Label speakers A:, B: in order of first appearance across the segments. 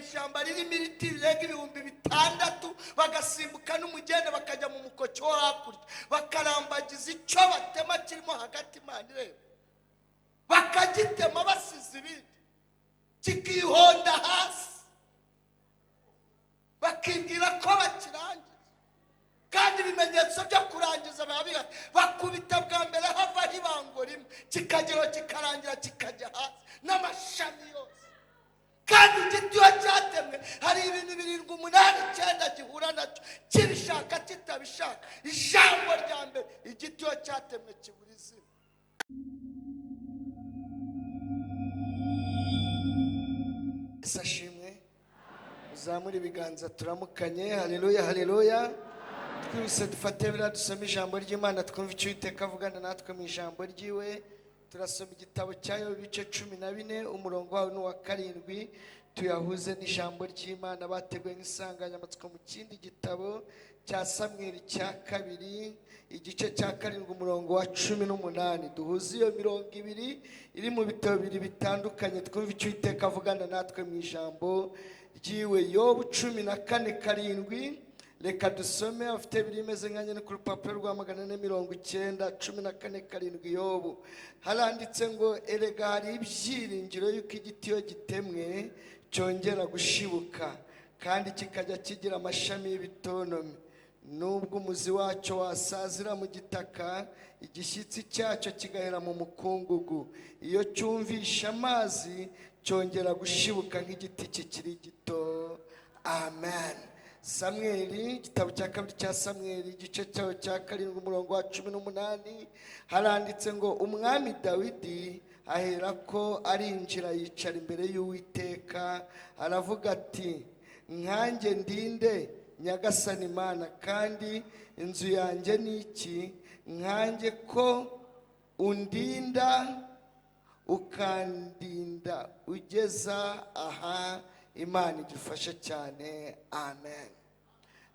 A: ishyamba ririmo ibiti birenga 6000, bagasimbuka n'umugende bakajya mu mukoki wo hakurya, bakarambagiza icyo batema kirimo hagati, Imana ireba, bakagitema basize ibindi, kikihonda hasi, bakibwira ko bakirangiza, kandi ibimenyetso byo kurangiza biba bihari. Bakubita bwa mbere havaho ibango rimwe, kikageraho kikarangira, kikajya hasi n'amashami yose. Kandi igiti iyo cyatemwe hari ibintu 7, 8, 9 gihura nacyo, kibishaka kitabishaka. Ijambo rya mbere, igiti iyo cyatemwe kibura izina. Ashimwe, uzamure ibiganza turamukanye. Haleluya, haleluya. Twese dufate biriya dusome ijambo ry'Imana, twumve icyo Uwiteka avugana natwe mu ijambo ryiwe. Turasoma igitabo cya Yobu ibice 14, umurongo wawo ni uwa 7, tuyahuze n'ijambo ry'Imana bateguye nk'insanganyamatsiko mu kindi gitabo cya Samweli cya 2, igice cya 7, umurongo wa 18. Duhuze iyo mirongo ibiri iri mu bitabo bibiri bitandukanye, twumve icyo Uwiteka avugana natwe mu ijambo ryiwe. Yobu 14:7. Reka dusome, afite biri imeze nka nyine ku rupapuro rwa 490, 14:7. Yobu haranditse ngo: erega hari ibyiringiro yuko igiti iyo gitemwe cyongera gushibuka, kandi kikajya kigira amashami y'ibitonomi. Nubwo umuzi wacyo wasazira mu gitaka, igishyitsi cyacyo kigahera mu mukungugu, iyo cyumvisha amazi cyongera gushibuka nk'igiti kikiri gito. Amen. Samweli, igitabo cya 2 cya Samweli, igice cyawo cya 7, umurongo wa 18, haranditse ngo: umwami Dawidi aherako arinjira yicara imbere y'Uwiteka, aravuga ati: nkanjye ndinde Nyagasani Imana, kandi inzu yanjye ni iki? Nkanjye ko undinda ukandinda ugeza aha. Imana idufashe cyane. Amen.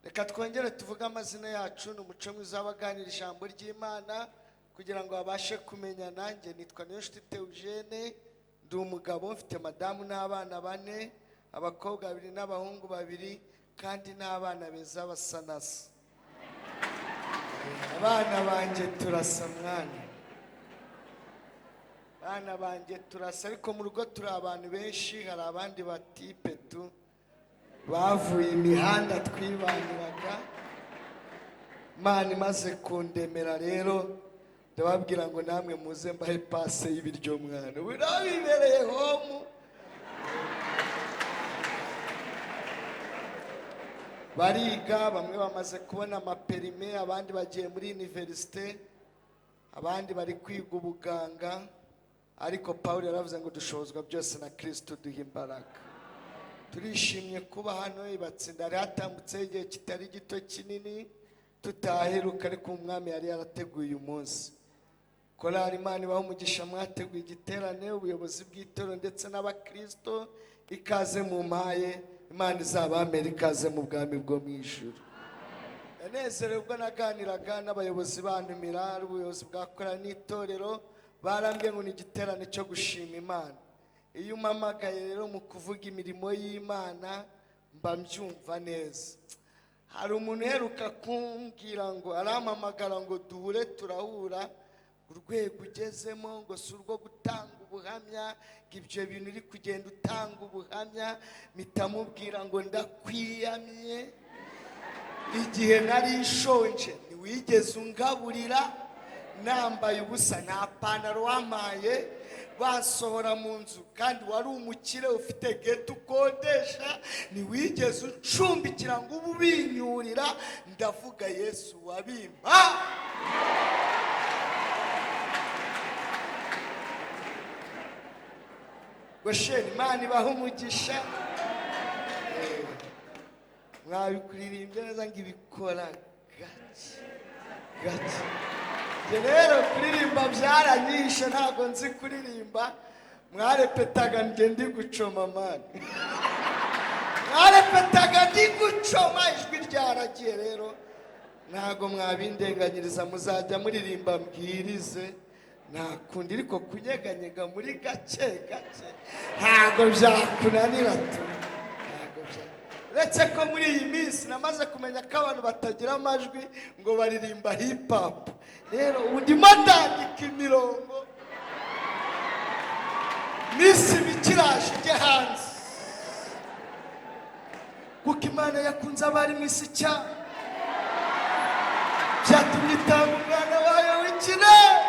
A: Reka twongere tuvuge amazina yacu. Ni umuco mwiza w'abaganira ijambo ry'Imana kugira ngo babashe kumenya. Nanjye nitwa Niyonshuti Theogene, ndi umugabo, mfite madamu n'abana 4, abakobwa 2 n'abahungu 2, kandi n'abana beza basa nasa. Abana banjye turasa mwana, abana banjye turasa, ariko mu rugo turi abantu benshi. Hari abandi batipe tu bavuye imihanda twibaniraga. Imana imaze kundemera rero ndababwira ngo namwe muze mbahe pase y'ibiryo mwana, birabibereye homu. Bariga, bamwe bamaze kubona amaperime, abandi bagiye muri universite, abandi bari kwiga ubuganga. Ariko Pawulo yaravuze ngo dushobozwa byose na Kristo duha imbaraga. Turishimye kuba hano. Ibatsinda hari hatambutseho igihe kitari gito kinini tutaheruka, ariko umwami yari yarateguye uyu munsi. Korali Imana ibahe umugisha, mwateguye igiterane, ubuyobozi bw'itorero ndetse n'abakristo. Ikaze mu mpaye, Imana izabamere ikaze mu bwami bwo mu ijuru. Yanezerewe ubwo naganiraga n'abayobozi bantumira, ari ubuyobozi bwa korali n'itorero, barambwiye ngo ni igiterane cyo gushima Imana. Iyo umpamagaye rero mu kuvuga imirimo y'Imana mba mbyumva neza. Hari umuntu uheruka kumbwira ngo arampamagara ngo duhure, turahura, urwego ugezemo ngo si urwo gutanga ubuhamya, ngo ibyo bintu uri kugenda utanga ubuhamya. Mpita mubwira ngo ndakwiyamye, igihe nari nshonje ntiwigeze ungaburira, nambaye ubusa nta pantaro wampaye, basohora mu nzu kandi wari umukire ufite geto ukodesha, ntiwigeze ucumbikira ngo ube ubinyurira. Ndavuga Yesu wabimpa. Gosheni, Imana ibahe umugisha. Mwabikuririmbye neza ngo ibikora gake gake. Rero kuririmba byaranyishe, ntabwo nzi kuririmba. Mwarepetaga njye ndi gucoma mani, mwarepetaga ndi gucoma, ijwi ryaragiye. Rero ntabwo mwabindenganyiriza, muzajya muririmba mbwirize. Nta kundi, ariko kunyeganyega muri gake gake ntabwo byakunanira tu. Uretse ko muri iyi minsi namaze kumenya ko abantu batagira amajwi ngo baririmba hip hop. Rero ubu ndimo ndandika imirongo, minsi mike iraje ijye hanze, kuko Imana yakunze abari mu isi cyane, byatumye itanga umwana wayo w'ikinege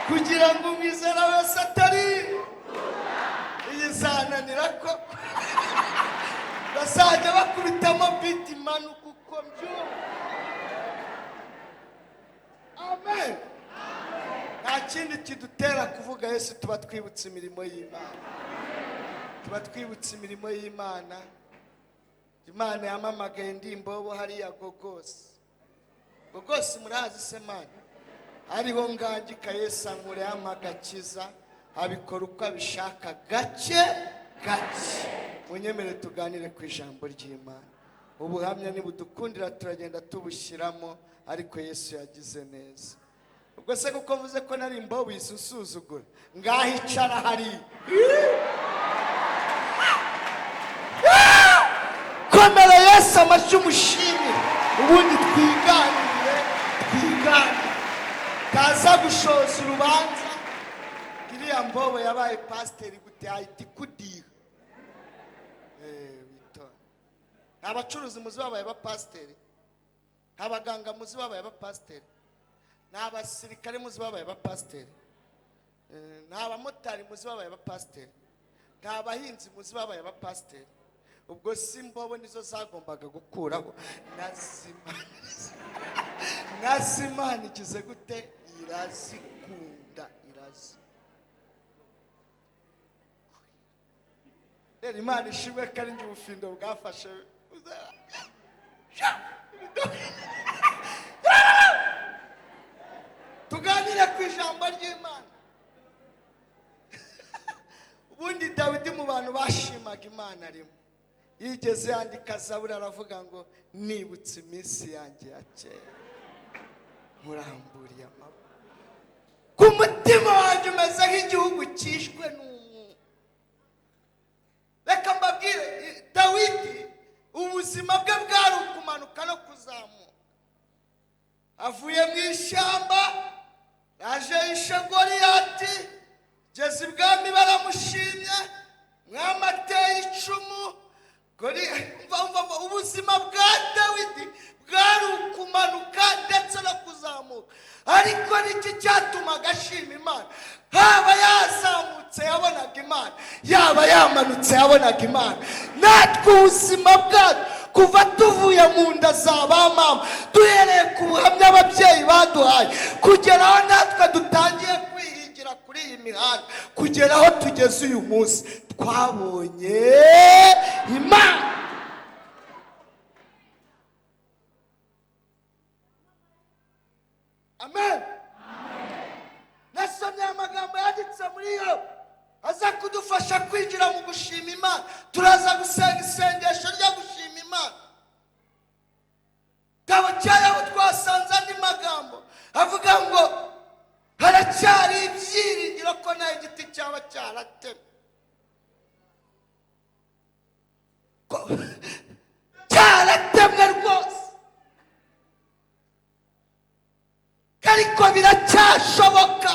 A: kugira ngo umwizera wese atari iyizananira ko bazajya bakubitamo biti imanuka uko mbyumva. Amen. Nta kindi kidutera kuvuga Yesu, tuba twibutse imirimo y'Imana, tuba twibutse imirimo y'Imana. Imana yamamagaye ndi imbobo hariya Gogosi. Gogosi murazi se mani? Hariho ngangika Yesu ankure amagakiza, abikora uko abishaka gake gake. Munyemere tuganire ku ijambo ry'Imana. Ubuhamya nibudukundira turagenda tubushyiramo, ariko Yesu yagize neza. Ubwo se kuko mvuze ko nari imbobo isusuzugura, ngaho icara hari komera Yesu amashyi umushimire, ubundi twiganire, twiganire kaza gushoza urubanza. Iriya mbobo yabaye pasiteri gute? Ahita ikudiha. Nta bacuruzi muzi babaye abapasiteri, nta baganga muzi babaye abapasiteri, nta basirikare muzi babaye abapasiteri, nta bamotari muzi babaye abapasiteri, nta bahinzi muzi babaye abapasiteri. Ubwo si imbobo nizo zagombaga gukuraho. Nazimana igize gute? Irazikunda, irazi. Rero Imana ishimwe ko ari njye ubufindo bwafashe. Tuganire ku ijambo ry'Imana. Ubundi Dawidi mu bantu bashimaga Imana arimo, yigeze yandika zaburi aravuga ngo nibutse iminsi yanjye ya kera, nkuramburiye amaboko, ku mutima wanjye umeze nk'igihugu cyishwe n'umwuma. Reka mbabwire, Dawidi ubuzima bwe bwari ukumanuka no kuzamuka. Avuye mu ishyamba, yaje yishe Goliyati, geze ibwami baramushimye, mwami ateye icumu. Ubuzima bwa Dawidi bwari ukumanuka ndetse no kuzamuka. Ariko niki cyatumaga ashima Imana? Haba yazamutse yabonaga Imana, yaba yamanutse yabonaga Imana. Natwe ubuzima bwacu kuva tuvuye mu nda za ba mama, duhereye ku buhamya ababyeyi baduhaye, kugera aho natwe dutangiye kwihigira kuri iyi mihanda, kugera aho tugeze uyu munsi, twabonye Imana. Amen. Nasomye amagambo yanditse muri yo aza kudufasha kwinjira mu gushima Imana. Turaza gusenga isengesho ryo gushima Imana. Gitabo cya Yobu twasanze andi magambo avuga ngo haracyari ibyiringiro ko nta igiti cyaba cyaratemwe, cyaratemwe rwose, ariko biracyashoboka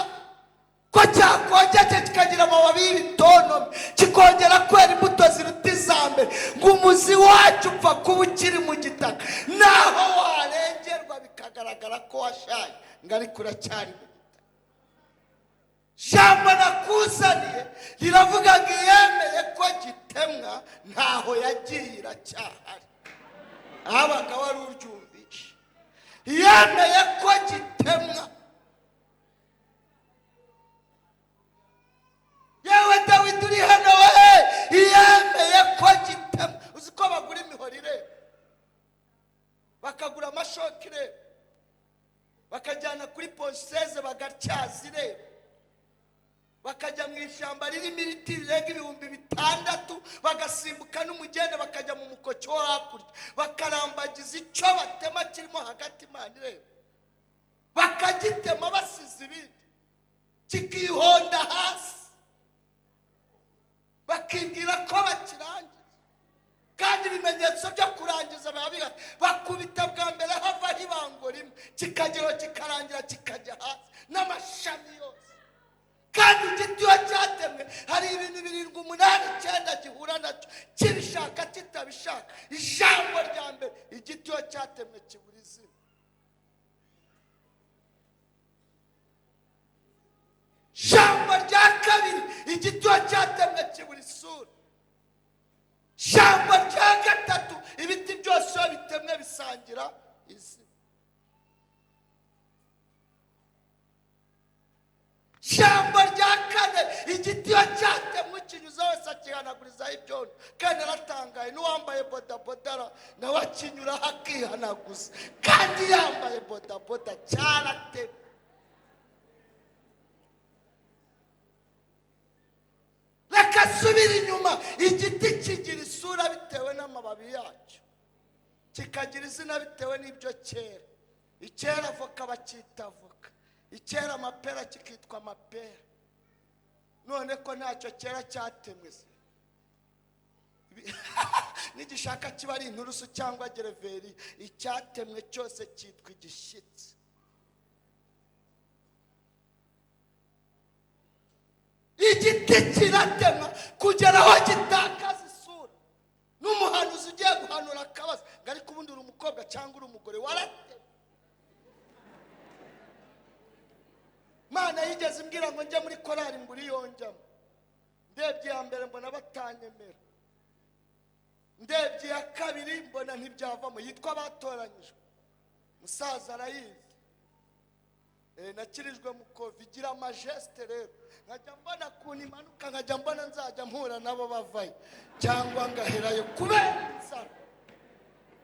A: ko cyakongera kikagira amababi y'ibitonomi, kikongera kwera imbuto ziruta iza mbere, ngo umuzi wacyo upfa kuba ukiri mu gitaka, naho warengerwa bikagaragara ko washaje, ngo ariko uracyari mu gitaka. Jambo nakuzaniye riravuga ngo iyemeye ko gitemwa ntaho yagiye, iracyahari. Abaga wari uryumvishe, yemeye ko gitemwa. Yewe Dawidi uri hano we, yemeye ko gitemwa. Uzi ko bagura imihoro ireba, bakagura amashoka ireba, bakajyana kuri poseze bagatyaza ireba, bakajya mu ishyamba ririmo ibiti birenga 6000, bagasimbuka n'umugende, bakajya mu mukoki wo hakurya, bakarambagiza icyo batema kirimo hagati Imana ireba, bakagitema basize ibindi, kikihonda hasi, bakibwira ko bakirangiza, kandi ibimenyetso byo kurangiza biba bihari. Bakubita bwa mbere havaho ibango rimwe, kikageraho kikarangira kikajya hasi n'amashami yose. Kandi igiti iyo cyatemwe hari ibintu 7, 8, 9 gihura nacyo, kibishaka kitabishaka. Ijambo rya mbere, igiti iyo cyatemwe kibura izina. Ijambo rya kabiri, igiti iyo cyatemwe kibura isura. Ijambo rya gatatu, ibiti byose iyo bitemwe bisangira izina. Ijambo rya kane, igiti iyo cyatemwe ukinyuza wese akihanagurizaho ibyondo. Kandi aratangaye, n'uwambaye bodaboda nawe akinyuraho akihanaguza, kandi yambaye bodaboda cyaratemwe. Reka subira inyuma, igiti kigira isura bitewe n'amababi yacyo, kikagira izina bitewe n'ibyo cyera. Icyera avoka bacyita avoka, icyera amapera kikitwa amapera. None ko ntacyo cyera cyatemwe se, nigishaka kiba ari inturusu cyangwa gereveri, icyatemwe cyose cyitwa igishyitsi. Igiti kiratemwa kugera aho gitakaza isura. N'umuhanuzi ugiye guhanura akabaza ngo ariko ubundi uri umukobwa cyangwa uri umugore, waratemwe. Mana yigeze imbwira ngo njye muri korali mburi yonjyamo. Ndebye iya mbere mbona batanyemera, ndebye iya kabiri mbona ntibyavamo, yitwa Abatoranyijwe. Musaza arayizi, nakirijwe mu kovi, igira amajeste rero, nkajya mbona ukuntu imanuka, nkajya mbona nzajya mpura nabo bavayo cyangwa ngaherayo kubera inzara,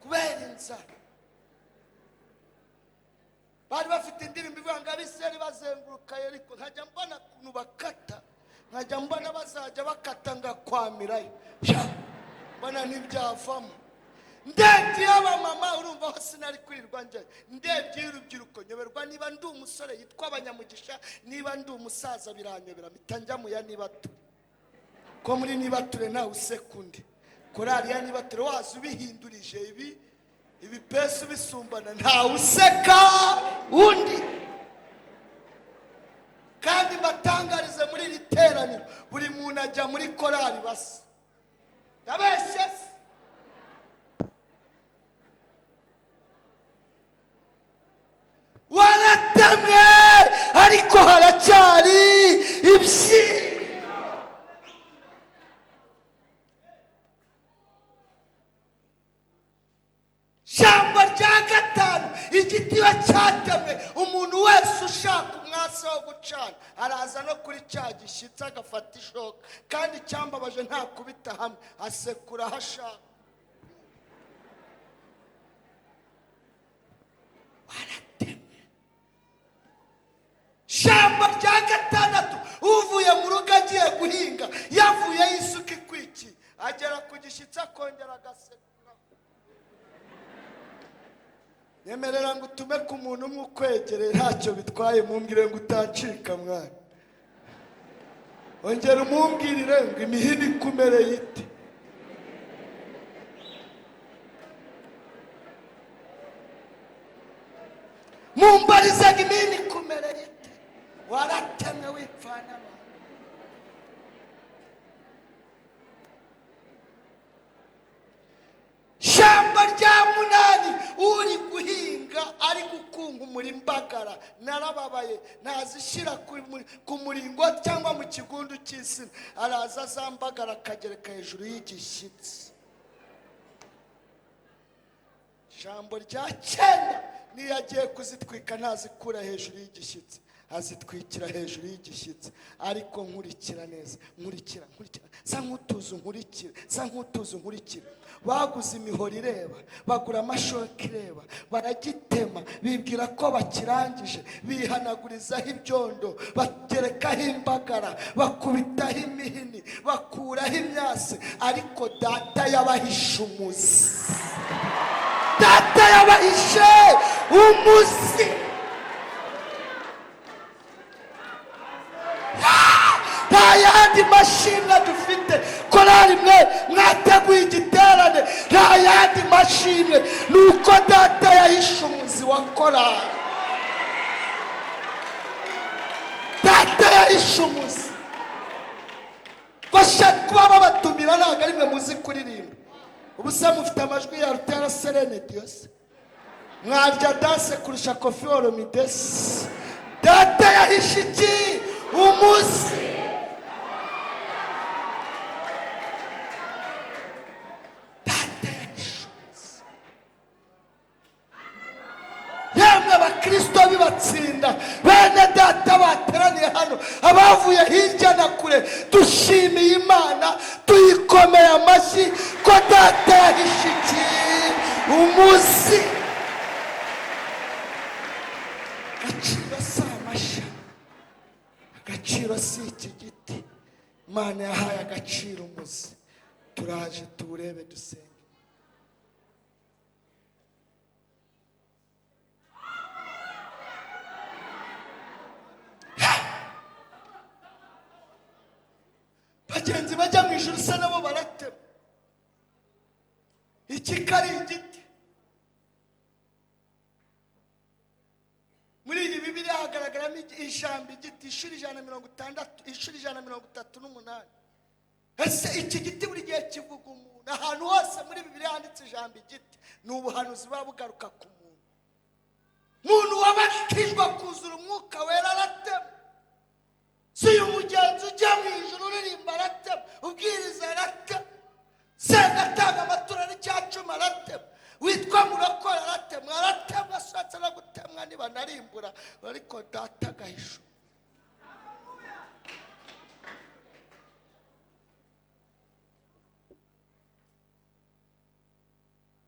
A: kubera inzara. Bari bafite indirimbo ivuga ngo Abisirayeli bazenguruka Yeriko, nkajya mbona ukuntu bakata, nkajya mbona bazajya bakata ngakwamirayo, mbona ntibyavamo. Ndebye y'abamama, urumva aho sinari kwirirwa njye. Ndebye y'urubyiruko nyoberwa niba ndi umusore yitwa Abanyamugisha, niba ndi umusaza biranyobera, mpita njya mu ya Nibature. Ko muri Nibature ntawe useka undi. Korali ya Nibature waza ubihindurije ibi ibipesi bisumbana, ntawe useka undi. Kandi mbatangarize muri iri teraniro, buri muntu ajya muri korali basa. Ndabeshye se? Waratemwe ariko haracyari ibyi. Ijambo rya gatanu, igiti iyo cyatemwe umuntu wese ushaka umwasi wo gucana araza no kuri cya gishyitsi agafata ishoka. Kandi icyambabaje ntakubita hamwe, asekura aho ashaka. Waratemwe. Ijambo rya gatandatu, uvuye mu rugo agiye guhinga, yavuyeyo isuka ikwikiye, agera ku gishyitsi akongera agasekura. Nyemerera ngo utume ku muntu umwe ukwegereye, ntacyo bitwaye, mumbwire ngo utancika mwana. Ongera umumbwirire ngo imihini ikumereye ite. Mumbarize ngo imihini ikumereye ite. Waratemwe wipfana abantu. Ijambo rya munani, uri guhinga ari gukunkumura imbagara, narababaye, ntazishyira ku muringo cyangwa mu kigundu cy'isina, araza azambagara akagereka hejuru y'igishyitsi. Ijambo rya cyenda, niyo agiye kuzitwika ntazikura hejuru y'igishyitsi, azitwikira hejuru y'igishyitsi. Ariko nkurikira neza, nkurikira, nkurikira, sa nk'utuzu nkurikira, sa nk'utuzu nkurikira. Baguze imihoro ireba, bagura amashoka ireba, baragitema, bibwira ko bakirangije, bihanagurizaho ibyondo, bagerekaho imbagara, bakubitaho imihini, bakuraho imyase, ariko data yabahishe umuzi. Data yabahishe umuzi. Nta yandi mashimwe dufite. Korali mwe mwateguye igiterane, nta Amashimwe ni uko data yahishe umuzi wa korali. Data yahishe umuzi. Kuba babatumira ntabwo ari mwe muzi kuririmba. Ubusa mufite amajwi ya Rutera Serene Dios, mwarya danse kurusha Koffi Olomide. Data yahishe iki? Umuzi. Data yahishe umuzi. Yemwe abakristo bibatsinda, bene data bateraniye hano, abavuye hirya na kure, dushimiye Imana, tuyikomeye amashyi ko data yahishe iki? Umuzi. Agaciro si amashami, agaciro si iki giti. Imana yahaye agaciro umuzi. Turaje tuwurebe dusenge. Bagenzi bajya mu ijuru se nabo baratema. Iki kari igiti. Muri iyi Bibiliya hagaragaramo ijambo igiti inshuro 160, inshuro 138. Ese iki giti buri gihe kivuga umuntu? Ahantu hose muri Bibiliya handitse ijambo igiti ni ubuhanuzi buba bugaruka ku muntu. Umuntu wabatijwe kuzura umwuka wera aratema. Si uyu mugenzi ujya mu ijuru uririmba aratema, ubwiriza aratema, senga atanga amaturo n'icya cumi aratema, witwa murokora aratema, aratema ashatse no gutemwa niba narimbura, ariko data agahisha.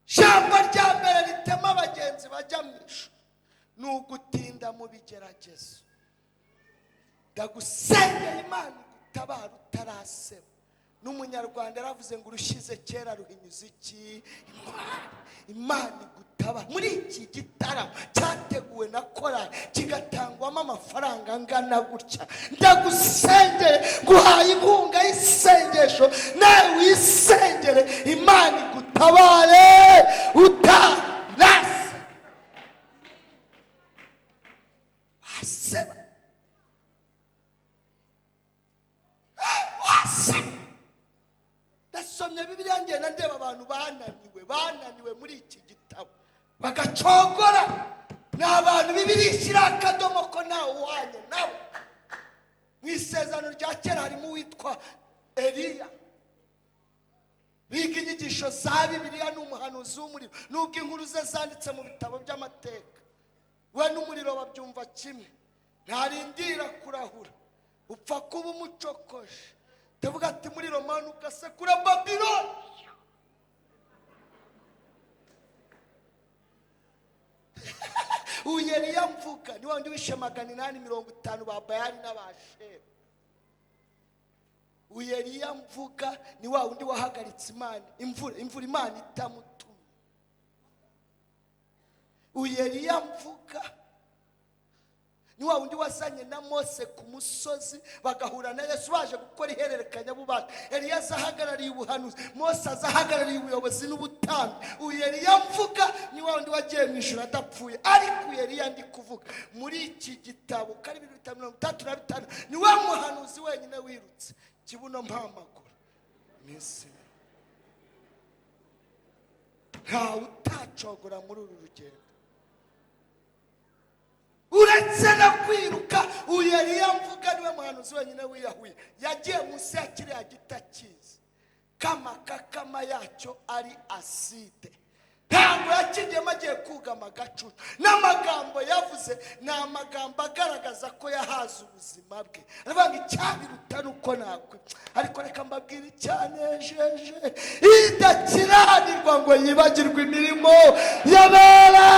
A: Ijambo rya mbere ritema abagenzi bajya mu ijuru ni ugutinda mu bigeragezo. Ndagusengera Imana igutabara utaraseba. N'umunyarwanda yaravuze ngo urushize kera ruhinyuza iki? Imana igutabara. Muri iki gitaramo cyateguwe na korali kigatangwamo amafaranga angana gutya, ndagusengere nguhaye inkunga y'isengesho, nawe wisengere Imana igutabare utaraseba. Aseba. Nasomye Bibiliya ngenda ndeba abantu bananiwe muri iki gitabo bagacogora. Ni abantu Bibiliya ishyira akadomo ko ntawe uhanye nabo. Mu isezerano rya kera harimo uwitwa Eliya. Biga inyigisho za Bibiliya, ni umuhanuzi w'umuriro, nubwo inkuru ze zanditse mu bitabo by'amateka. We n'umuriro babyumva kimwe, ntarindira kurahura, upfa kuba umucokoje. Ndavuga ati muri Romani ugasekura Babiloni. Uyu Eliya mvuga ni wandi wishe 850 ba Bayali n'Abasheri. Uyu Eliya mvuga ni wa wundi wahagaritse Imana imvura Imana itamutumye. Uyu Eliya mvuga ni wa wundi wazanye na Mose ku musozi bagahura na Yesu baje gukora ihererekanyabubasha. Eliya azahagarariye ubuhanuzi, Mose azahagarariye ubuyobozi n'ubutambyi. Uyu Eliya mvuga ni wa wundi wagiye mu ijuru adapfuye. Ariko uyu Eliya ndi kuvuga muri iki gitabo kari 35 ni wa muhanuzi wenyine wirutse kibuno mpamaguru iminsi. Ntawe utacogora muri uru rugendo uretse no kwiruka. Uyu Eliya mvuga niwe muhanuzi wenyine wiyahuye, yagiye munsi ya kiriya giti akizi kama kakama yacyo ari aside. Ntabwo yakigiyemo agiye kugama agacucu. N'amagambo yavuze ni amagambo agaragaza ko yahaze ubuzima bwe. Aravuga ngo icyabiruta nuko nakwe. Ariko reka mbabwire icyanejeje, idakiranirwa ngo yibagirwe imirimo y'abera,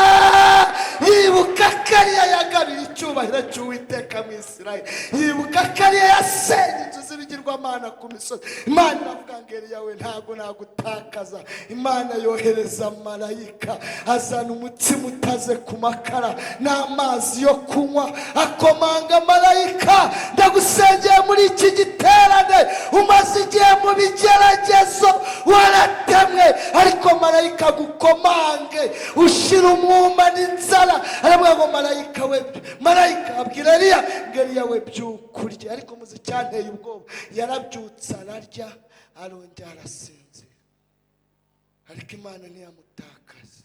A: yibuka kariya yagabiye icyubahiro cy'Uwiteka mu Isirayeli, yibuka kariya yasenye inzu z'ibigirwamana ku misozi. Imana iravuga ngo Eliya we ntabwo nagutakaza. Imana yohereza marayika azana umutsima utaze ku makara n'amazi yo kunywa, akomanga marayika. Ndagusengeye muri iki giterane, umaze igihe mu bigeragezo, waratemwe usebe, ariko marayika agukomange ushira umwuma n'inzara. Aravuga ngo marayika we, marayika abwira Eliya ngo Eliya we byukurye. Ariko muzi icyanteye ubwoba, yarabyutse ararya arongera arasinzira, ariko Imana ntiyamutakaza.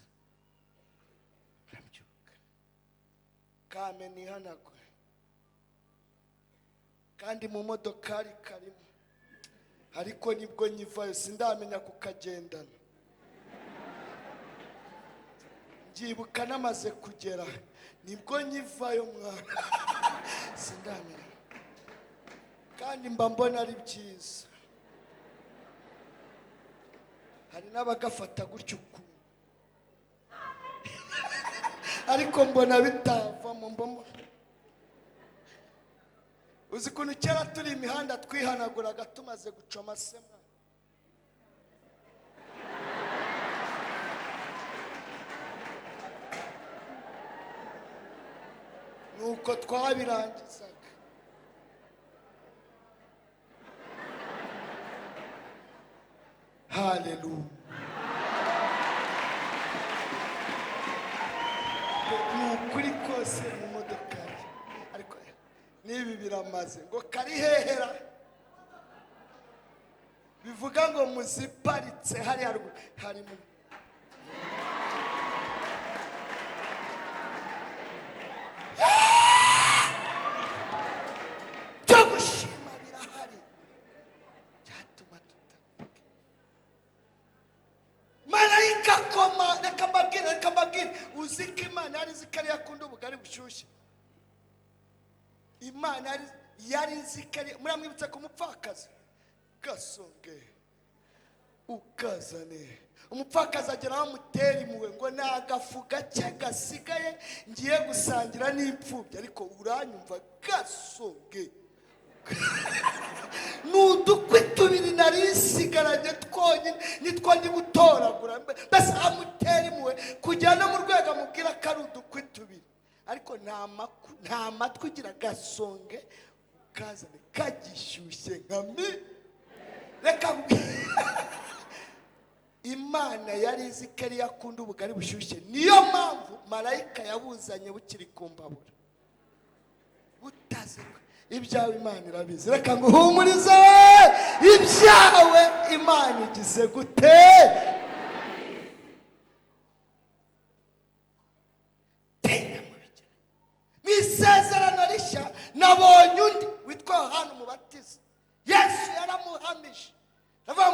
A: Arabyuka kame nihanagure, kandi mu modokari karimo, ariko nibwo nyivayo sindamenya kukagendana. Mbyibuka namaze kugera nibwo nyivayo mwana, sindamenya, kandi mba mbona ari byiza. Hari n'abagafata gutyo ukuntu, ariko mbona bitavamo. Mbona uzi ukuntu kera turi imihanda twihanaguraga tumaze gucoma sema. Nuko twabirangizaga. Haleluya. Ni ukuri kose mu modokari, ariko n'ibi biramaze ngo kari hehera, bivuga ngo muziparitse hari haruguru hari mu byo gushima birahari byatuma tutavuga. Marayika koma, reka mbabwire, reka mbabwire, uzi ko Imana yari izi ko ariyo akunda ubugari bushyushye. Imana yari izi ko ari, muramwibutsa ku mupfakazi gasonge ukazane. Umupfakazi agera aho amutera impuhwe ngo ni agafu gake gasigaye ngiye gusangira n'imfubyi, ariko uranyumva gasonge ni udukwi tubiri nari nsigaranye twonyine nitwo ndi gutoragura. Mbese amutera impuhwe kugera no mu rwego amubwira ko ari udukwi tubiri, ariko nta matwi ugira gasonge ukazane kagishyushye nka mi. Reka Imana yari izi ko ariyo akunda ubugari bushyushye, niyo mpamvu marayika yabuzanye bukiri ku mbabura butaze. Ibyawe Imana irabizi, reka nguhumurize, ibyawe Imana igize gute? Mu isezerano rishya nabonye undi witwa Yohana Umubatiza. Yesu yaramuhamije, avuga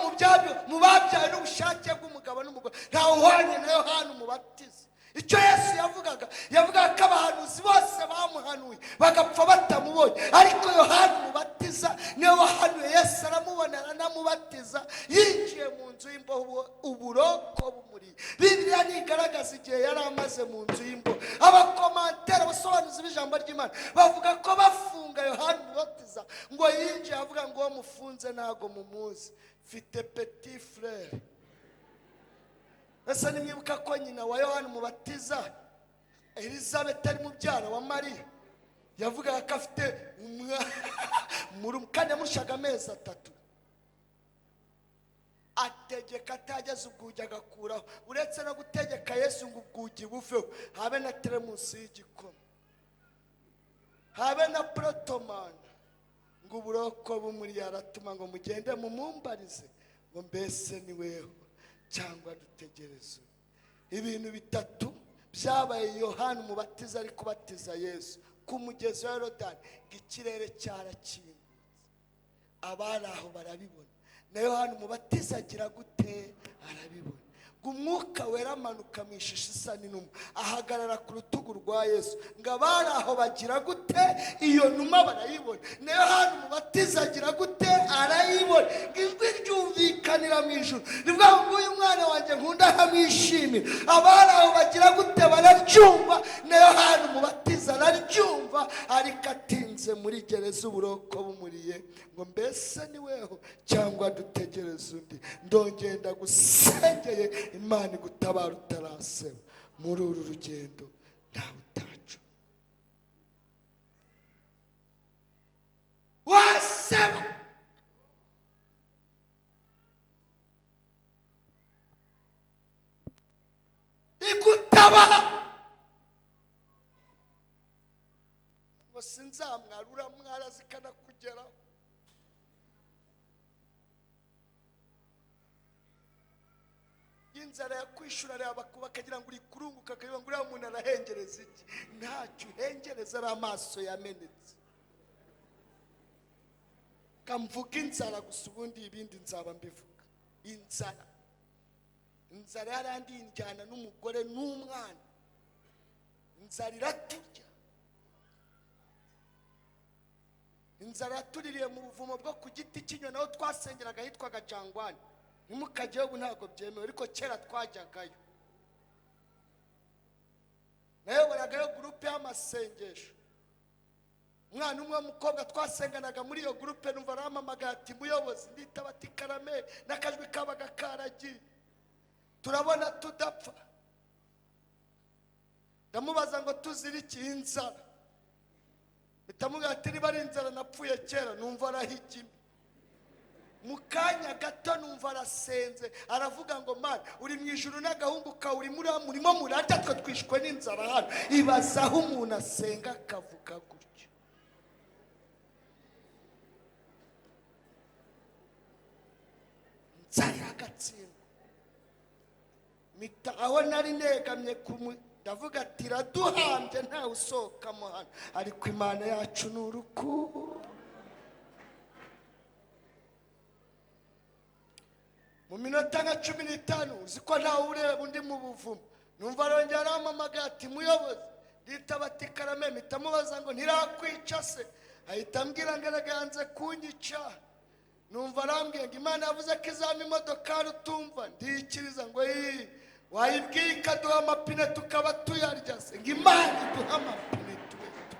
A: mu babyawe n'ubushake bw'umugabo n'umugore ntawe uhwanye na Yohana Umubatiza. Icyo Yesu yavugaga, yavugaga ko abahanuzi bose bamuhanuye bagapfa batamubonye, ariko Yohana Umubatiza niwe wahanuye. Yesu aramubona aranamubatiza, yinjiye mu nzu y'imbohe uburoko bumuriye. Bibiliya ntigaragaza igihe yari amaze mu nzu y'imbohe. Abakomantera, abasobanuzi b'ijambo ry'Imana bavuga ko bafunga Yohana Umubatiza ngo yinjiye avuga ngo uwo mufunze ntago mumuzi, mfite petit frere. Ese nimwibuka ko nyina wa Yohana Umubatiza Elizabeth ari mubyara wa Mariya, yavugaga ko afite umwana kandi yamushaga amezi 3, ategeka atageze ubwugi agakuraho. Uretse no gutegeka Yesu ngo ubwugi buveho, habe na teremusi y'igikoma, habe na protomana, ngo uburoko bumuri aratuma ngo mugende mumumbarize ngo mbese ni weho cyangwa dutegereze. Ibintu bitatu byabaye Yohana Umubatiza ari kubatiza Yesu ku mugezi wa Yorodani, ikirere cyarakingutse, abari aho barabibona, na Yohana Umubatiza agira gute? Arabibona. Ngo umwuka wera amanuka mu ishusho isa n'inuma ahagarara ku rutugu rwa Yesu, ngo abari aho bagira gute? Iyo numa barayibona. Na Yohana Umubatiza agira gute? Arayibona. Ijwi ryumvikanira mu ijuru rivuga ngo uyu mwana wanjye nkunda nkamwishimira. Abari aho bagira gute? Bararyumva. Na Yohana Umubatiza araryumva, ariko atinze muri gereza uburoko bumuriye ngo mbese ni weho cyangwa dutegereze undi. Ndongenda gusengeye Imana igutabara utaraseba. Muri uru rugendo ntawe utacu waseba. Ngo sinzamwara, uramwara zikanakugeraho. Inzara yakwishura reba bakagira ngo uri kurunguka, akagira ngo uriya muntu arahengereza iki? Ntacyo uhengereza, ari amaso yamenetse. Kamvuga inzara gusa, ubundi ibindi nzaba mbivuga. Inzara, inzara yarandiye injyana n'umugore n'umwana. Inzara iraturya. Inzara yatuririye mu buvumo bwo ku giti cy'inyoni aho twasengeraga hitwaga Jangwani. Ntimukajyeyo ubu ntabwo byemewe, ariko kera twajyagayo. Nayoboragayo gurupe y'amasengesho. Umwana umwe w'umukobwa twasenganaga muri iyo gurupe, numva arampamagaye ati muyobozi, nditaba ati karame, n'akajwi kabaga karagiye. Turabona tudapfa. Ndamubaza ngo tuzira iki? Inzara. Mpita ati niba ari inzara napfuye kera. Numva arahigimye. Mu kanya gato numva arasenze, aravuga ngo Mana uri mu ijuru n'agahungu kawe uri muri murimo murarya, twe twishwe n'inzara hano. Ibaza aho umuntu asenga akavuga gutyo. Inzara iragatsindwa. Mita aho nari negamye ndavuga ati iraduhambye ntawe usohokamo hano, ariko Imana yacu ni urukundo. Mu minota nka 15 uzi ko ntawe ureba undi mu buvumo, numva arongera arampamagaye ati muyobozi, nditaba ati karame. Mpita mubaza ngo ntirakwica se? Ahita ambwira ngo yanze kunyica. Numva arambwiye ngo Imana yavuze ko izampa imodokari utumva. Ndikiriza ngo iyi wayibwiye ikaduha amapine tukaba tuyarya se? Ngo Imana iduha amapine tube tuyarya.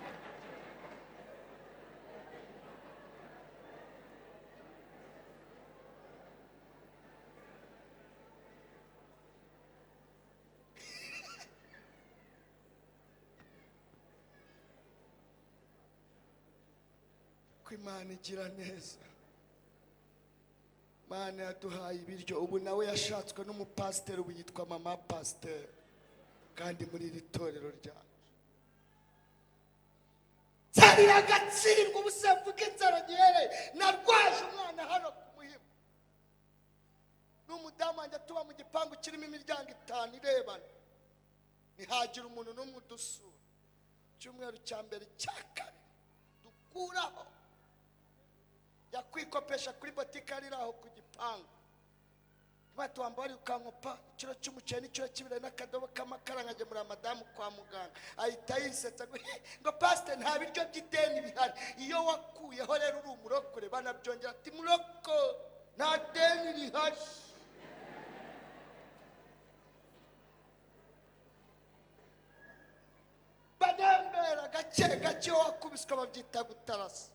A: Ko Imana igira neza. Imana yaduhaye ibiryo. Ubu nawe yashatswe n'umupasiteri, ubu yitwa mama pasiteri, kandi muri iri torero ryacu. Nzara iragatsindwa. Ubu se mvuga inzara gihereye, narwaje umwana hano ku Muhima n'umudamu wanjye, tuba mu gipangu kirimo imiryango 5 irebana, ntihagira umuntu n'umwe udusura. Icyumweru cya mbere cya kabiri dukuraho yakwikopesha kuri botike ari aho ku gipangu. Batuwamba bari ukankopa ikiro cy'umuceri n'ikiro cy'ibirayi n'akadobo k'amakara nkagemurira madamu kwa muganga. Ahita yisetsa ngo pasiteri nta biryo by'ideni bihari. Iyo wakuyeho rero uri umurokore banabyongera ati muroko nta deni rihari. Banembera gake gake, wakubiswe babyita gutarasa.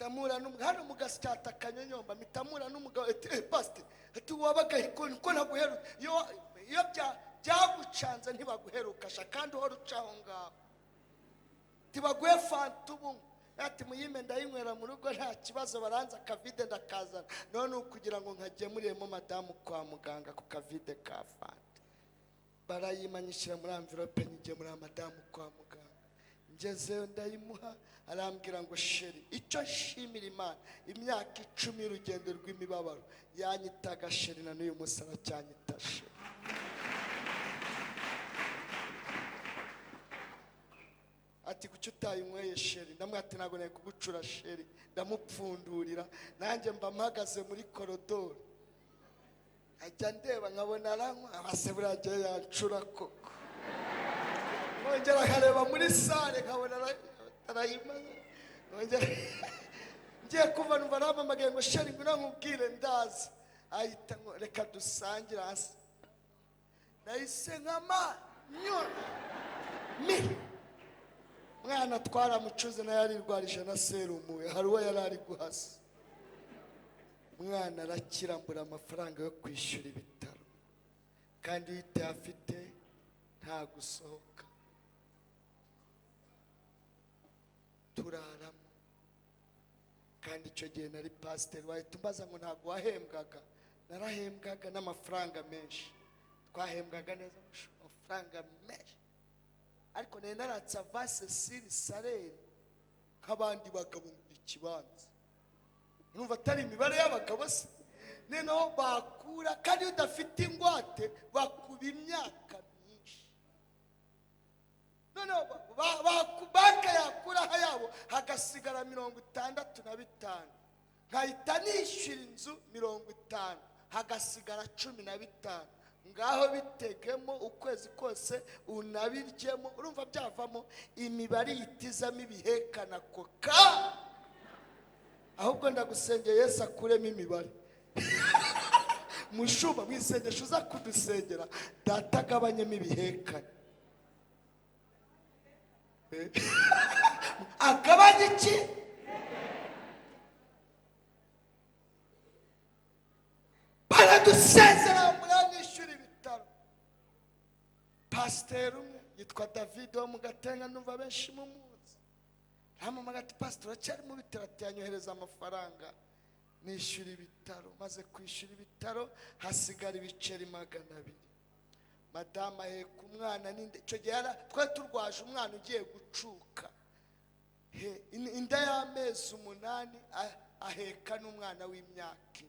A: Mitamura hano mu gasyata kanyonyomba, mitamura n'umugabo ati pasiteri ati wabaga ko ntaguheruka. Iyo byagucanze ntibaguheruka sha, kandi uhora uca aho ngaho. Ntibaguhe fanta ubu ati muyime ndayinywera mu rugo nta kibazo, baranza akavide ndakazana. None ukugira ngo nkagemuriyemo madamu kwa muganga ku kavide ka fanta, barayimanyishira muri envelope nyigemurira madamu kwa muganga. Ngezeyo ndayimuha, arambwira ngo sheri, icyo nshimira Imana imyaka 10 y'urugendo rw'imibabaro yanyitaga sheri, na n'uyu munsi aracyanyita sheri. Ati kuki utayinyweye sheri? Ndamubwira ati ntabwo nari kugucura sheri. Ndamupfundurira, nanjye mba mpagaze muri korodoro, ajya ndeba nkabona aranywa, abase buriya agiye yancura koko. Nongera nkareba muri sale nkabona arayimaze. Nongera ngiye kuva numva arampamagaye ngo sheri ngwino nkubwire, ndaza. Ahita ngo reka dusangire hasi. Nahise nkamanyura mi mwana twaramucuze nayo arirwarije na serumu, hari uwo yari ari guhasa. Mwana arakira, mbura amafaranga yo kwishyura ibitaro, kandi yite afite nta gusohoka. Turaramo. Kandi icyo gihe nari pasiteri, wahita umbaza ngo ntabwo wahembwaga? Narahembwaga n'amafaranga menshi, twahembwaga neza amafaranga menshi. Ariko nari naratse avance siri salere nk'abandi bagabo mu ikibanza. Numva atari imibare y'abagabo se. Noneho bakura, kandi iyo udafite ingwate bakuba imyaka myinshi. Noneho banke yakuraho yabo hagasigara 65, nkahita nishyura inzu 50, hagasigara 15. Ngaho bitegemo ukwezi kose unabiryemo, urumva byavamo imibare yitizamo ibihekana koka. Ahubwo ndagusengeye Yesu akuremo imibare. Mushuba mwisengesho uza kudusengera, data agabanyemo ibihekane. Agabanye iki? Baradusezera muranishyura ibitaro. Pasiteri umwe yitwa David wo mu Gatenga, numva benshi mumuzi. Arampamagara ati pasiteri uracyari mu bitaro? Ati yanyohereza amafaranga nishyura ibitaro. Maze kwishyura ibitaro hasigara ibiceri 200. Madamu aheka umwana n'inda. Icyo gihe twari turwaje umwana ugiye gucuka, inda y'amezi 8, aheka n'umwana w'imyaka 4.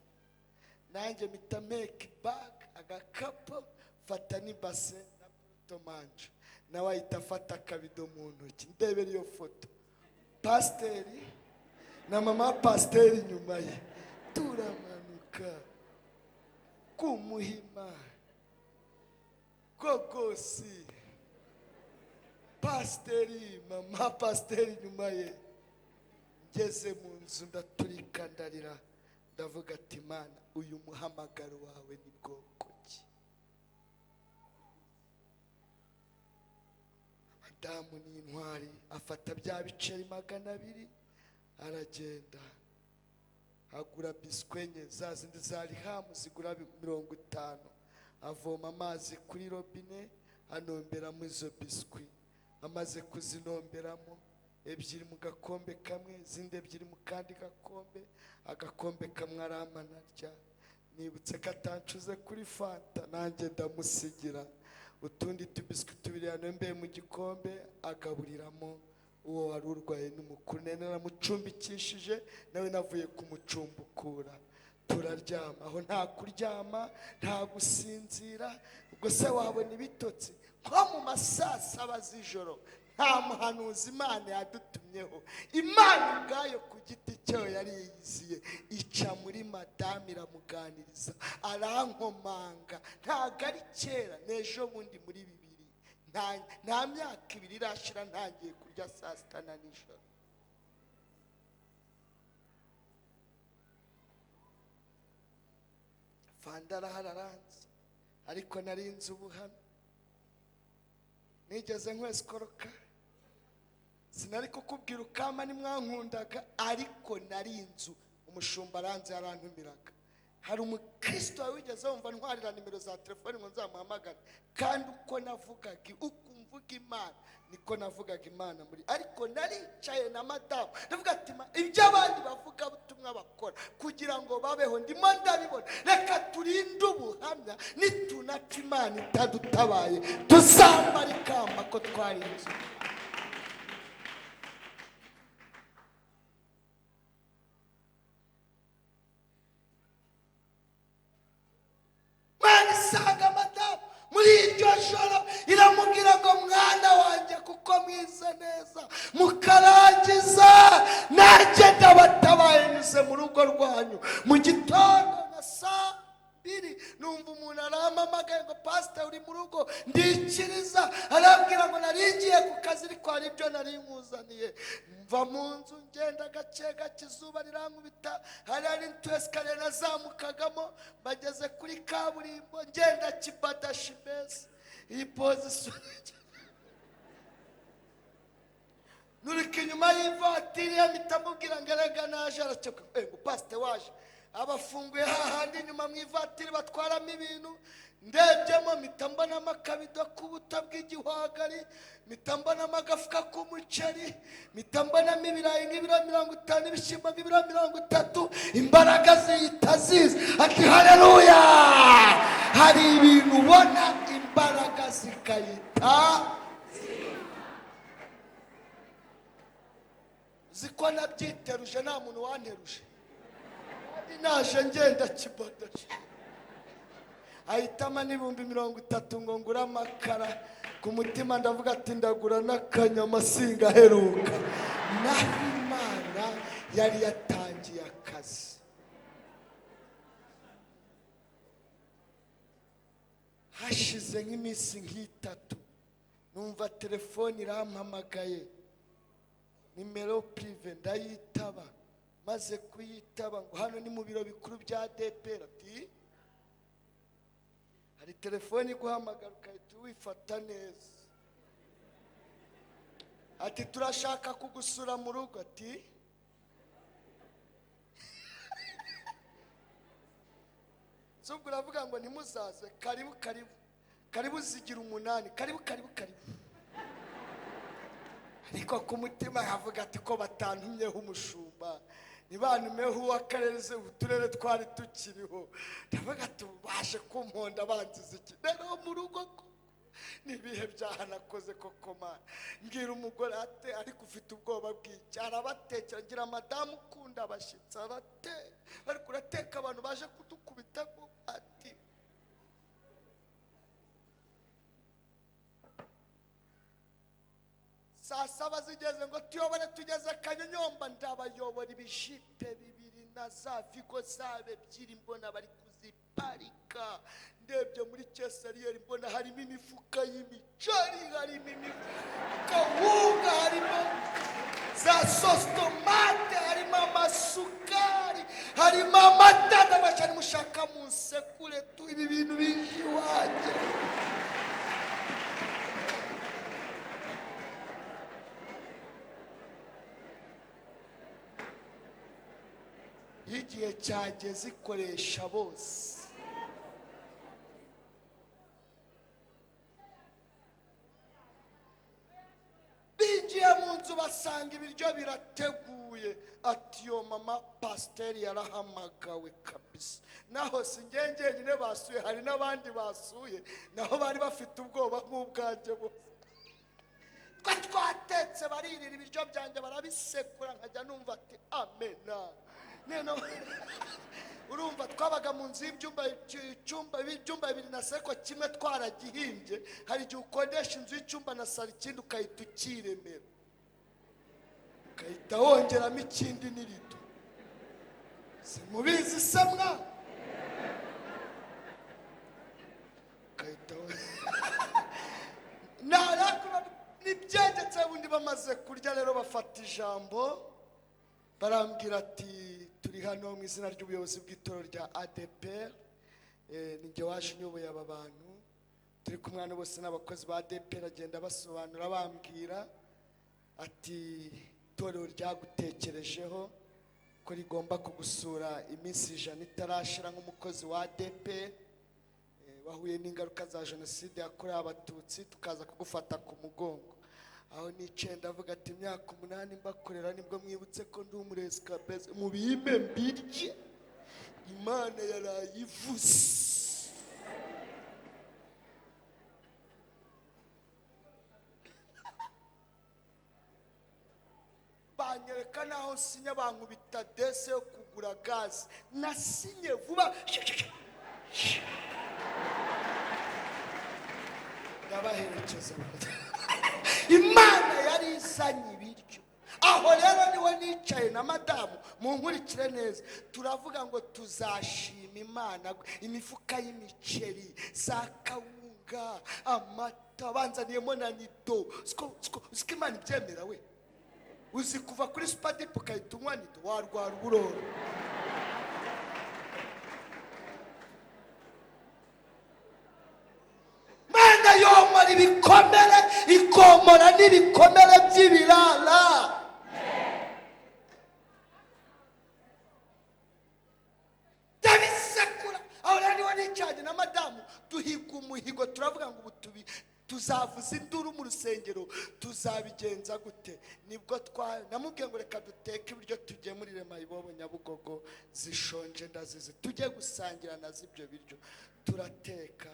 A: Nanjye mpita mpeka ibag, agakapu, mfata n'ibase na porotomanje, nawe ahita afata akabido mu ntoki. Ndebera iyo foto, pasiteri na mama pasiteri inyuma ye, turamanuka ku Muhima, Gogosi, pasiteri, mama pasiteri inyuma ye. Ngeze mu nzu ndaturika ndarira, ndavuga ati Mana, uyu muhamagaro wawe ni bwoko ki? Madamu ni intwari, afata bya biceri 200 aragenda agura biswi enye za zindi za rihamu zigura 50, avoma amazi kuri robine anomberamo izo biswi. Amaze kuzinomberamo, 2 mu gakombe kamwe, izindi 2 mu kandi gakombe, agakombe kamwe aramanarya. Nibutse ko atancuze kuri fanta, nanjye ndamusigira utundi tubiswi 2 yanombeye mu gikombe, agaburiramo uwo wari urwaye n'umukuru. Nari naramucumbikishije, nawe navuye kumucumbukura. Turaryama aho, nta kuryama, nta gusinzira. Ubwo se wabona ibitotsi nko mu ma saa 7 z'ijoro? Nta muhanuzi Imana yadutumyeho. Imana ubwayo ku giti cyayo yari yiyiziye, ica muri madamu iramuganiriza, arankomanga. Ntabwo ari kera, n'ejo bundi muri 2000, nta myaka 2 irashira ntangiye kurya saa 6 na nijoro. Fanda arahararanze, ariko narinze ubuhamya. Nigeze nkwesikoroka, sinari kukubwira ukama nimwankundaga, ariko nari inzu umushumba aranze yarantumiraga. Hari umukristo wigeze wumva ntwarira nimero za telefoni ngo nzamuhamagare, kandi uko navugaga, uko mvuga Imana niko navugaga Imana muri. Ariko naricaye na madamu ndavuga ati ibyo abandi bavuga butumwa bakora kugira ngo babeho ndimo ndabibona, reka turinde ubuhamya, nitunapfa Imana itadutabaye tuzambara ikamba ko twari inzu. Isanga madamu muri iryo joro iramubwira ngo mwana wanjye, kuko mwize neza mukarangiza, nanjye ndabatabaye nyuze mu rugo rwanyu. Mu gitondo na saa 2 numva umuntu arampamagaye ngo pasiteri uri mu rugo, ndikiriza. Arambwira ngo nari ngiye ku kazi ariko hari ibyo nari nkuzaniye. Mva mu nzu ngenda gake gake, izuba rirankubita, hari n'utuesikariye nazamukagamo, bageze kuri kaburimbo ngenda kibadashi mbese iyi pozisiyo nurika inyuma y'ivatiri mpita mubwira ngo erega naje. Aracyeka ngo pasiteri waje, abafunguye hahandi inyuma mu ivatiri batwaramo ibintu. Ndebyemo mpita mbonamo akabido k'ubuto bw'igihwagari, mpita mbonamo agafuka k'umuceri, mpita mbonamo ibirayi nk'ibiro 50, ibishyimbo nk'ibiro 30. Imbaraga zihita ziza, ati haleluya. Hari ibintu ubona imbaraga zikayita. Uko nabyiteruje nta muntu wanteruje, naje ngenda kibodoje. Ahitama n'30,000 ngo ngure amakara. Ku mutima ndavuga ati ndagura n'akanyama singaheruka. Naho Imana yari yatangiye akazi. Hashize nk'iminsi nk'itatu numva telefone irampamagaye, nimero prive, ndayitaba. Maze kuyitaba ngo hano ni mu biro bikuru bya ADEPR. Ati hari telefone iguhamagara ukahita wifata neza. Ati turashaka kugusura mu rugo. Ati ubwo uravuga ngo ntimuzaze, karibu karibu karibu, zigira 8, karibu karibu karibu. Ariko ku mutima havuga ati ko batantumyeho umushumba, ntibantumeho uw'akarere, uturere twari tukiriho. Ndavuga ati baje kumponda banziza iki rero mu rugo ko nibihe byaha nakoze koko mana. Mbwira umugore ate ariko ufite ubwoba bw'iki? Arabatekera, ngira madamu ukunda abashyitsi, arate ariko urateka abantu baje kudukubita. Ati saa 7 zigeze ngo tuyobore tugeze Kanyonyomba. Ndabayobora ibijipe 2 na za vigo zabe 2, mbona bari kuziparika. Ndebye muri kesariyeri mbona harimo imifuka y'imiceri, harimo imifuka wunga, harimo za sositomate, harimo amasukari, harimo amata. Ndabashari mushaka munsekure tu ibi bintu bije iwanjye. Igihe cyageze ikoresha bose. Binjiye mu nzu basanga ibiryo birateguye. Ati yo mama pasiteri yarahamagawe kabisa. Naho si njye njyenyine basuye, hari n'abandi basuye, naho bari bafite ubwoba nk'ubwanjye bose. Twatetse baririra ibiryo byanjye barabisekura, nkajya numva ati amena. Neno urumva twabaga mu nzu y'ibyumba 2 na seko kimwe twaragihimbye. Hari igihe ukodesha inzu y'icyumba na salo ikindi ukahita ukiremera, ukahita wongeramo ikindi n'irido. Simubizi se mwa? Ukahita nibyegetse. Bundi bamaze kurya rero bafata ijambo barambwira ati turi hano mu izina ry'ubuyobozi bw'itorero rya ADEPR, ninjye waje nyoboye aba bantu, turi kumwe na bose n'abakozi ba ADEPR. Agenda basobanura bambwira ati itorero ryagutekerejeho ko rigomba kugusura iminsi 100 itarashira nk'umukozi wa ADEPR, wahuye n'ingaruka za jenoside yakorewe Abatutsi, tukaza kugufata ku mugongo. Aho nicaye ndavuga ati imyaka 8 mbakorera nibwo mwibutse ko ndi umurezi kabeze, mubime mbirye, Imana yarayivuze. Banyereka naho nsinya, bankubita dese yo kugura gaze, nasinye vuba ndabaherekeza. Imana yari izanye ibiryo. Aho rero niwe nicaye na madamu, munkurikire neza, turavuga ngo tuzashima Imana. Imifuka y'imiceri, za kawunga, amata, banzaniyemo na nido. Siko Imana ibyemera we? Uzi kuva kuri supadipu ukahita unywa nido, warwara uburoro. Imana yomora ibikomere, ikomora n'ibikomere by'ibirara. Ndabisekura. Aho rero niwe nicaranye na madamu duhiga umuhigo, turavuga ngo ubu tuzavuza induru mu rusengero, tuzabigenza gute? Nibwo namubwiye ngo reka duteke ibiryo tugemurire mayibobo Nyabugogo zishonje ndazizi, tujye gusangira nazo ibyo biryo. Turateka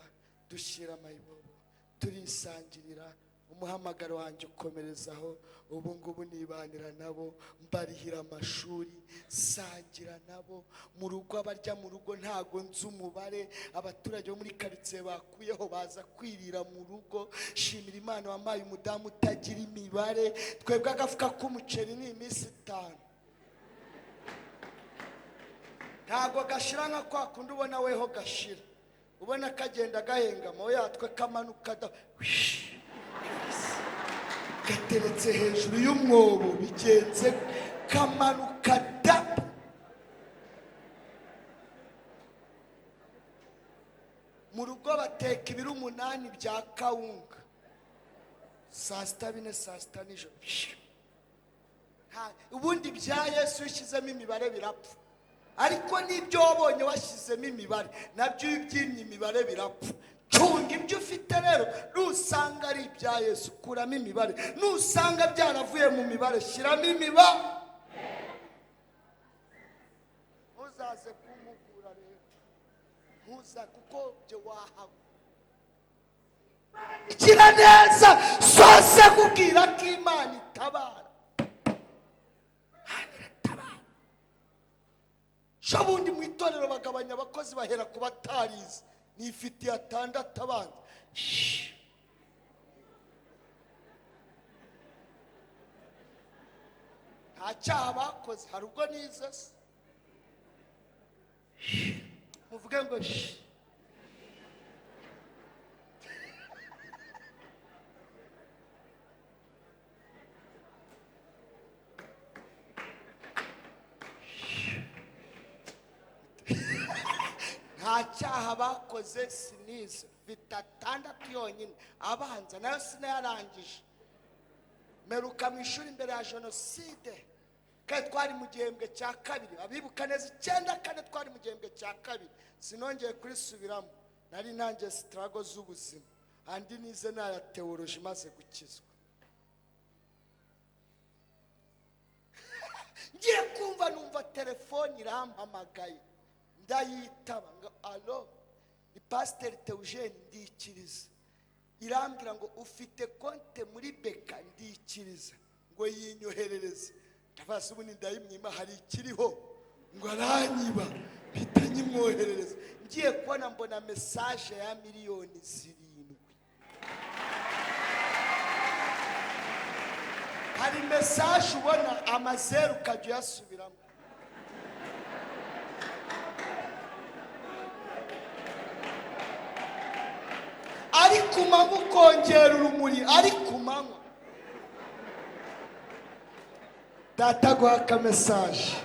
A: dushyira mayibobo, turisangirira, Umuhamagaro wanjye ukomerezaho. Ubu ngubu nibanira nabo, mbarihira amashuri, sangira nabo mu rugo. Abarya mu rugo ntago nzi umubare, abaturage bo muri karitsiye bakuyeho baza kwirira mu rugo. Shimira Imana wampaye umudamu utagira imibare. Twebwe agafuka k'umuceri ni iminsi 5, ntago gashira nka kwa kundi ubona weho gashira, ubona kagenda gahengama, oya twe kamanuka da gateretse hejuru y'umwobo, bigenze kamanuka da. Mu rugo bateka ibiro 8 bya kawunga, saa sita 4, saa sita nijoro. Ubundi bya Yesu ushyizemo imibare birapfa, ariko n'ibyo wabonye washyizemo imibare nabyo iyo ubyimye imibare birapfa. Cunga ibyo ufite rero, nusanga ari ibya Yesu kuramo imibare, nusanga byaravuye mu mibare shyiramo imibare. Ntuzaze kumugura rero, ntuza kuko byo wahawe. Igira neza zose kubwira ko Imana itabara. Shabundi mu itorero bagabanya abakozi bahera ku batarize, nifitiye 6 abanza. Nta cyaha bakoze, hari ubwo nize se muvuge ngo nta cyaha bakoze, sinize mfite 6 yonyine abanza, nayo sinayarangije. Meruka mu ishuri imbere ya jenoside, kandi twari mu gihembwe cya 2, abibuka neza 94 twari mu gihembwe cya 2, sinongeye kurisubiramo. Nari nanjye struggle z'ubuzima, andi nize naya theology maze gukizwa. Ngiye kumva numva telefone irampamagaye, ndayitaba ngo alo, ni Pasteur Theogene, ndikiriza. Irambwira ngo ufite konte muri Beka, ndikiriza ngo yinyoherereze. Ndabaza ubundi ndayimwima hari ikiriho, ngo aranyiba, mpita nyimwoherereza. Ngiye kubona mbona message ya miliyoni 7. Hari message ubona amazeru ukajya uyasubiramo. Ari ku manywa ukongera urumuri, ari ku manywa. Data aguha akamesaje,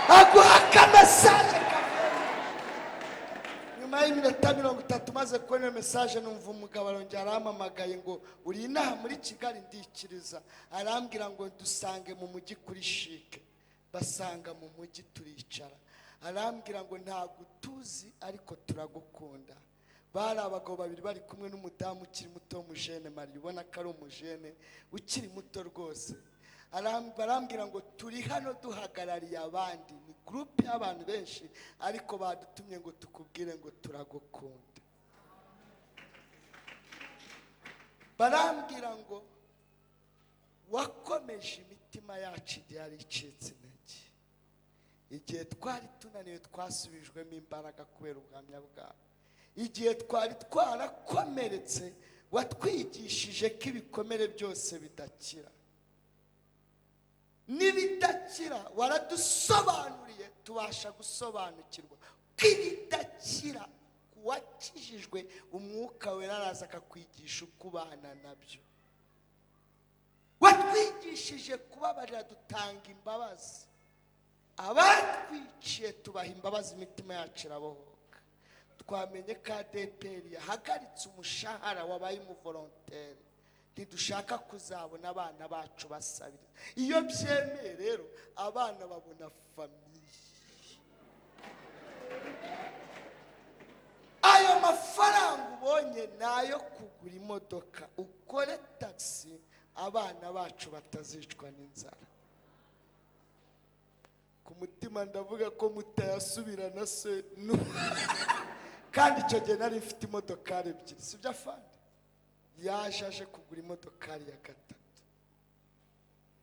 A: aguha akamesaje. Nyuma y'iminota 30 maze kubona mesaje, numva umugabo arongera arampamagaye ngo uri inaha muri Kigali, ndikiriza. Arambwira ngo dusange mu mujyi kuri Chic. Basanga mu mujyi turicara. Arambwira ngo ntabwo tuzi ariko turagukunda. Bari abagabo babiri bari kumwe n'umudamu ukiri muto w'umujene Marie, ubona ko ari umujene ukiri muto rwose. Barambwira ngo turi hano duhagarariye abandi, ni groupe y'abantu benshi, ariko badutumye ngo tukubwire ngo turagukunda. Barambwira ngo wakomeje imitima yacu igihe yari icitse intege, igihe twari tunaniwe twasubijwemo imbaraga kubera ubuhamya bwawe, igihe twari twarakomeretse watwigishije ko ibikomere byose bidakira, n'ibidakira waradusobanuriye tubasha gusobanukirwa ko ibidakira kuwakijijwe umwuka wera araza akakwigisha uko ubana nabyo. Watwigishije kubabarira dutanga imbabazi, abatwiciye tubaha imbabazi, imitima yacu irabohoka. Twamenye ko ADEPR yahagaritse umushahara wabaye umuvolontere, ntidushaka kuzabona abana bacu basabiriza. Iyo byemeye rero abana babona famiye. Ayo mafaranga ubonye nayo kugura imodoka, ukore taxi, abana bacu batazicwa n'inzara. Ku mutima ndavuga ko mutayasubirana se. Kandi icyo gihe nari mfite imodokari ebyiri, sibyo afande? Yaje aje kugura imodokari ya gatatu,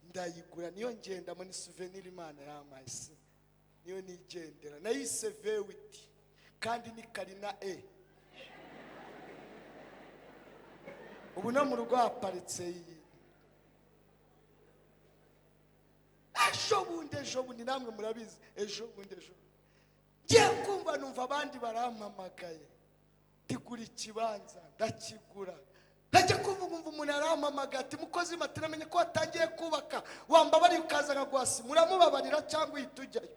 A: ndayigura, niyo ngendamo, ni souvenir Imana yampaye, niyo nigendera, nayise V8 kandi ni Karina E. Ubu no mu rugo haparitse iyi. Ejo bundi namwe murabizi, ejo bundi ngiye kumva numva abandi barampamagaye, tigura ikibanza, ndakigura. Najya kumva nkumva umuntu arampamagaye ati mukozi mati namenye ko watangiye kubaka, wambabariye ukaza nkaguha sima, uramubabarira cyangwa uhita ujyayo?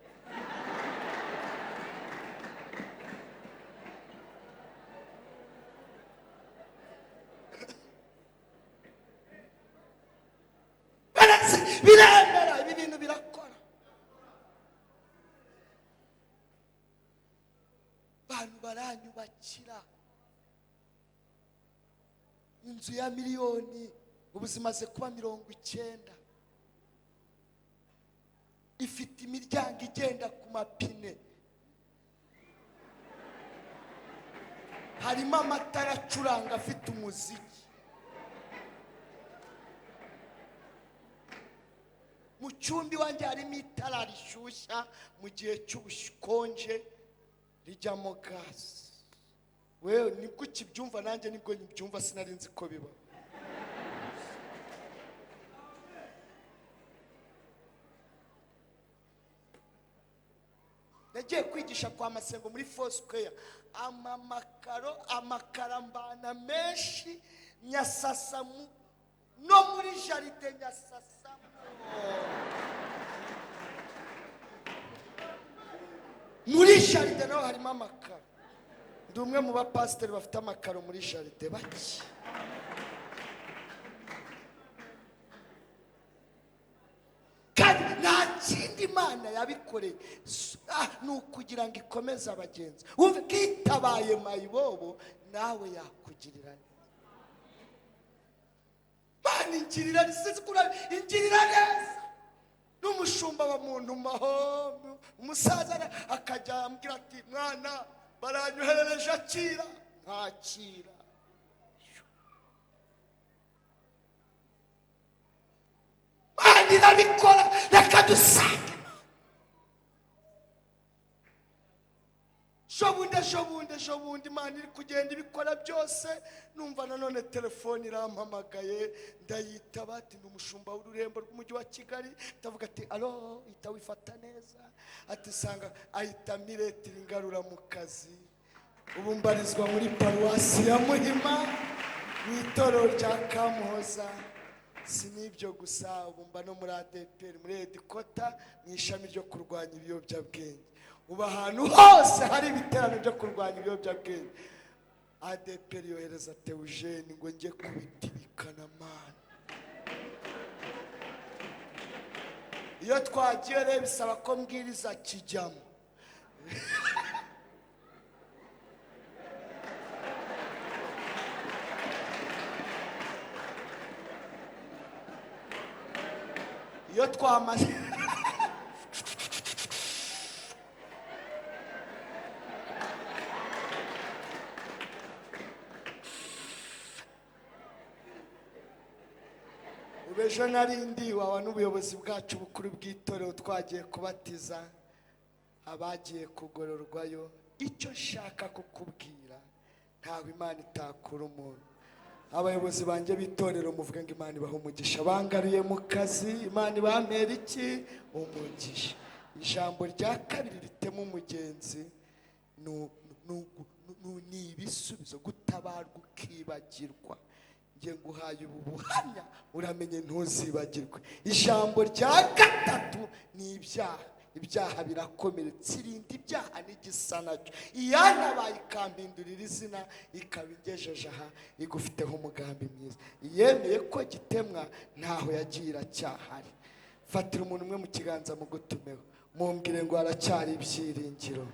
A: Biremera, ibi bintu birakora. Abantu baranyubakira inzu ya miliyoni, ubu zimaze kuba 90, ifite imiryango igenda ku mapine, harimo amatara acuranga afite umuziki. Mu cyumba iwanjye harimo itara rishyushya mu gihe cy'ubukonje rijyamo gaze. Wewe nibwo ukibyumva, nanjye nibwo nkibyumva, sinari nzi ko biba. Nagiye kwigisha kwa Masengo muri Foursquare, amamakaro amakarambana menshi nyasasa no muri jaride nyasasa. Muri jaride naho harimo amakaro. Ndi umwe mu bapasiteri bafite amakaro muri jaride bake. Kandi nta kindi Imana yabikoreye ni ukugira ngo ikomeze abagenzi. Wumve kitabaye mayibobo nawe yakugirira neza. Imana ingirira neza, ingirira neza. N'umushumba wa muntu maho, umusaza akajya ambwira ati mwana baranyoherereje akira, ntakira. Imana irabikora, reka dusange. Ejo bundi Imana iri kugenda ibikora byose. Numva nanone telefone irampamagaye, ndayitaba, ati ni umushumba w'ururembo rw'umujyi wa Kigali. Ndavuga ati alo, ihita wifata neza, ati sanga ahita miretira ingarura mu kazi. Ubu mbarizwa muri paruwasi ya Muhima mu itorero rya Kamuhoza. Si n'ibyo gusa, ubu mba no muri ADPR muri Edikota mu ishami ryo kurwanya ibiyobyabwenge. Ubu ahantu hose hari ibiterane byo kurwanya ibiyobyabwenge, ADPR yohereza Theogene ngo njye kubitibikana mana. Iyo twagiye rero bisaba ko mbwiriza kijyamo. Iyo twamaze ejo narindi wawa n'ubuyobozi bwacu bukuru bw'itorero twagiye kubatiza abagiye kugororwayo. Icyo nshaka kukubwira, ntawe Imana itakura umuntu. Abayobozi banjye b'itorero muvuge ngo Imana ibahe umugisha, bangaruye mu kazi, Imana ibampera iki umugisha. Ijambo rya kabiri ritema umugenzi ni ibisubizo, gutabarwa ukibagirwa. Ngiye nguhaye ubu buhamya, uramenye ntuzibagirwe. Ijambo rya gatatu ni ibyaha. Ibyaha birakomeretsa, irinda ibyaha n'igisa nacyo. Iyanabaye ikampindurira izina, ikaba ingejeje aha, igufiteho umugambi mwiza. Iyemeye ko gitemwa ntaho yagiye iracyahari. Fatira umuntu umwe mu kiganza mugutumeho, mumbwire ngo haracyari ibyiringiro,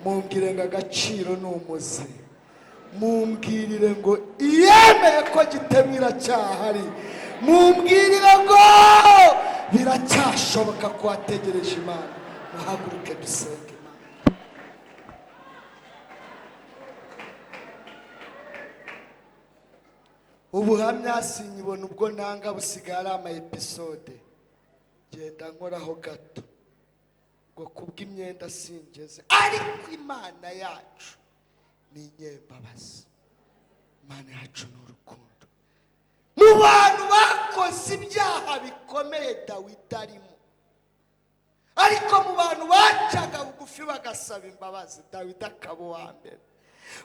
A: mumbwire ngo agaciro ni umuzi, mumbwirire ngo iyemeye ko gitemwa iracyahari, mumbwirire ngo biracyashoboka ko wategereje Imana. Muhaguruke dusenge Imana. Ubuhamya sinyibona ubwo ntanga busigaye ari ama episode, genda nkoraho gato ngo kubw'imyenda singeze. Ariko Imana yacu ni inyembabazi, Imana yacu ni urukundo. Mu bantu bakoze ibyaha bikomeye Dawidi arimo, ariko mu bantu bacaga bugufi bagasaba imbabazi Dawidi akaba uwa mbere.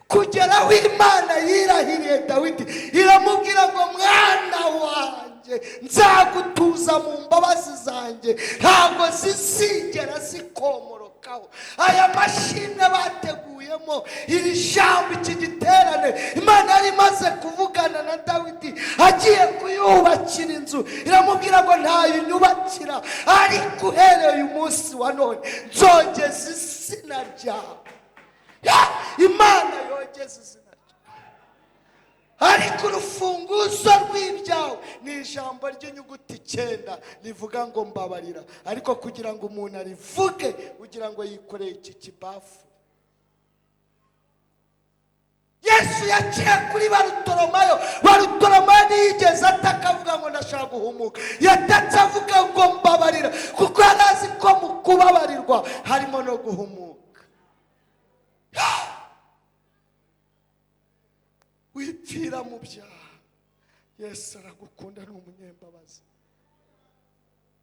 A: Kugera aho Imana yirahiriye Dawidi iramubwira ngo mwana wanjye nzagutuza mu mbabazi zanjye, ntabwo zizigera zikomorokaho. Aya mashimwe bateguyemo iri jambo, iki giterane, Imana yari imaze kuvugana na Dawidi agiye kuyubakira inzu, iramubwira ngo ntayinyubakira, ariko uhereye uyu munsi wa none nzogeza izina ryawe. Imana yogeza izina ryawe. Ariko urufunguzo rw'ibyawe ni ijambo ry'inyuguti 9 rivuga ngo mbabarira. Ariko kugira ngo umuntu arivuge ugira ngo yikoreye iki kibafu. Yesu yaciye kuri Barutolomayo. Barutolomayo ntiyigeze ataka avuga ngo ndashaka guhumuka, yatatse avuga ngo mbabarira, kuko yari azi ko mu kubabarirwa harimo no guhumuka. Wipfira mu byaha, Yesu aragukunda, ni umunyembabazi.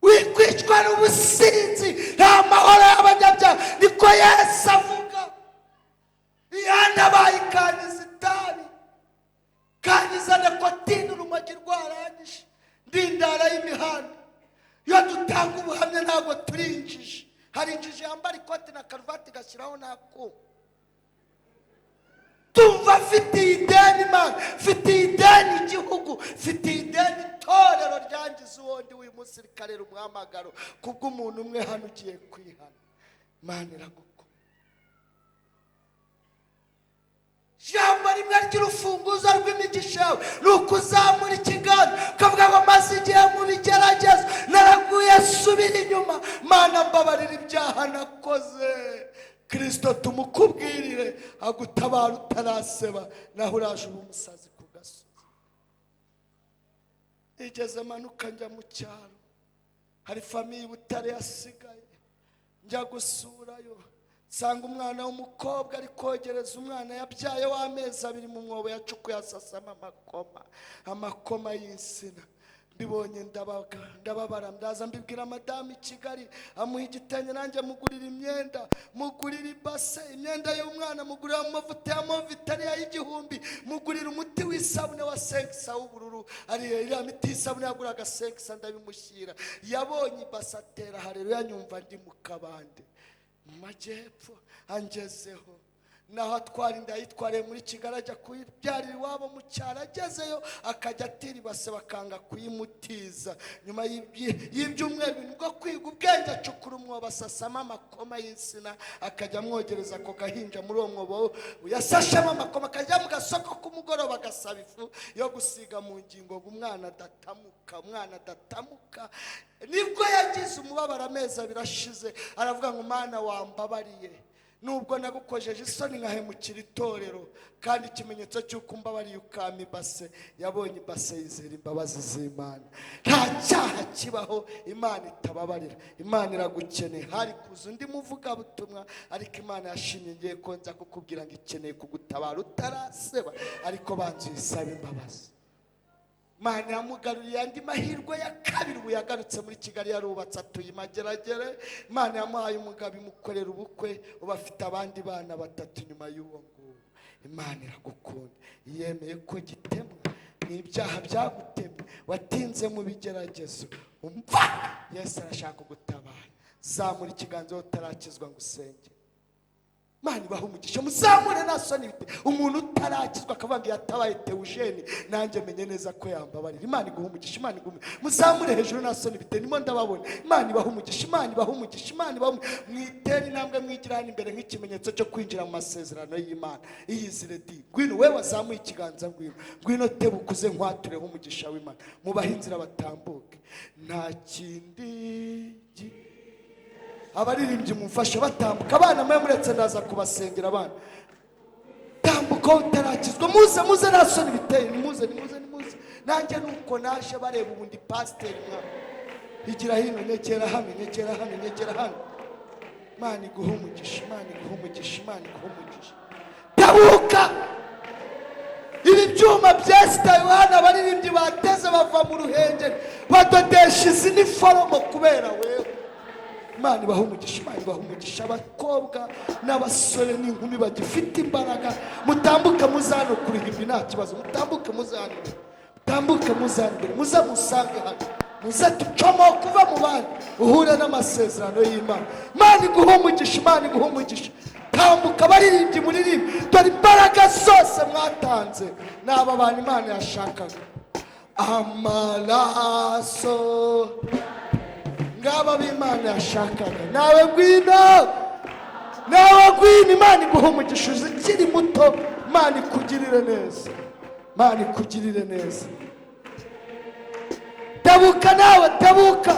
A: Wikwicwa n'ubusinzi, nta mahoro y'abanyabyaha, niko Yesu avuga. Iyanda bayikanyiza itabi, kanyiza nikotine, urumogi rwarangije, ndindara y'imihanda. Iyo dutanga ubuhamya ntabwo turinjije. Hari injiji yambara ikoti na karuvati igashyiraho n'akuma. Tumva mfitiye ideni Imana, mfitiye ideni igihugu, mfitiye ideni itorero ryangiza uwo ndi uyu munsi rikarera umuhamagaro kubw'umuntu umwe hano ugiye kwihana. Imana iragukunda. Ijambo rimwe ry'urufunguzo rw'imigisha yawe ni ukuzamura ikiganza ukavuga ngo maze igihe mu bigeragezo naraguye, subira inyuma, Mana mbabarira ibyaha nakoze. Kristo tumukubwirire agutabara utaraseba, naho uraje uba umusazi ku gasozi. Igeze manuka njya mu cyaro, hari famiye Butare yasigaye, njya gusurayo nsanga umwana w'umukobwa ari kogereza umwana yabyaye w'amezi 2 mu mwobo yacukuye asasamo amakoma y'insina. Mbibonye ndababara, ndaza mbibwira madamu i Kigali, amuha igitenge, nanjye mugurira imyenda, mugurira ibase, imyenda y'umwana, mugurira amavuta ya Movitariya y'1000, mugurira umuti w'isabune wa Senkisa w'ubururu, ariyo iriya miti y'isabune yaguraga Senkisa, ndabimushyira. Yabonye ibase atera haleluya, nyumva ndi mu kabande mu majyepfo angezeho. Naho atwara inda yitwariye muri Kigali ajya kuyibyarira iwabo mu cyaro, agezeyo akajya atira ibase bakanga kuyimutiza. Nyuma y'ibyumweru nibwo kwiga ubwenge acukura umwobo asasamo amakoma y'insina, akajya amwogereza ako gahinja muri uwo mwobo yasashemo amakoma, akajya mu gasoko k'umugoroba agasaba ifu yo gusiga mu ngingo ngo umwana adatamuka, umwana adatamuka. Nibwo yagize umubabaro amezi 2 ashize, aravuga ngo Mana wambabariye, nubwo nagukojeje isoni nkahemukira itorero, kandi ikimenyetso cy'uko umbabariye ukampa ibase. Yabonye ibase yizera imbabazi z'Imana. Nta cyaha kibaho Imana itababarira. Imana iragukeneye. Hari kuza undi muvugabutumwa, ariko Imana yashimye ngiye ko nza kukubwira ngo ikeneye kugutabara utaraseba, ariko banza uyisabe imbabazi. Imana yamugaruriye andi mahirwe ya kabiri, ubu yagarutse muri Kigali yarubatse atuye Imageragere. Imana yamuhaye umugabo imukorera ubukwe, ubu afite abandi bana 3 nyuma y'uwo nguwo. Imana iragukunda, yemeye ko gitemwa n'ibyaha byagutemye, watinze mu bigeragezo, umva Yesu arashaka kugutabara. Zamura ikiganza utarakizwa ngo usenge. Imana ibahe umugisha, muzamure nta soni bite. Umuntu utarakizwa akavuga ngo yatabaye Teujene, nanjye menye neza ko yambabarira. Imana iguhe umugisha, Imana iguhe. Muzamure hejuru nta soni bite, ndimo ndababona. Imana ibahe umugisha, Imana ibahe umugisha, Imana ibahe. Mwitere intambwe mwigira hano imbere nk'ikimenyetso cyo kwinjira mu masezerano y'Imana. Iyizire di ngwino, wewe wazamuye ikiganza, ngwino, ngwino tebukuze nkwatureho umugisha w'Imana. Mubahe inzira batambuke. Nta kindi abaririmbyi mumfashe batambuka. Abana mwe muretse ndaza kubasengera. Abana tambuka utarakizwa, muze muze nta soni biteye, nimuze nimuze nimuze. Nanjye nuko naje bareba ubundi pasiteri mwa. Igira hino, nyegera hano, nyegera hano, nyegera hano. Imana iguhe umugisha, Imana iguhe umugisha, Imana iguhe umugisha. Tabuka! Ibi byuma byesitaye hano, abaririmbyi bateze bava mu Ruhengeri badodesha izi ni foromo kubera wewe. Imana ibaha umugisha, Imana ibaha umugisha. Abakobwa n'abasore n'inkumi bagifite imbaraga, mutambuke muze hano ku ruhimbi, nta kibazo. Mutambuke muze hano, mutambuke muze hano imbere, muze musange hano, muze ducomo kuva mu bandi, uhure n'amasezerano y'Imana. Imana iguha umugisha, Imana iguha umugisha. Tambuka abaririmbyi muririmbe, dore imbaraga zose mwatanze ni aba bantu Imana yashakaga. Amaraso ngaba b'Imana yashakaga. Nawe ngwino, nawe ngwino. Imana iguha umugisha ukiri muto, Imana ikugirire neza, Imana ikugirire neza. Tabuka nawe, tabuka.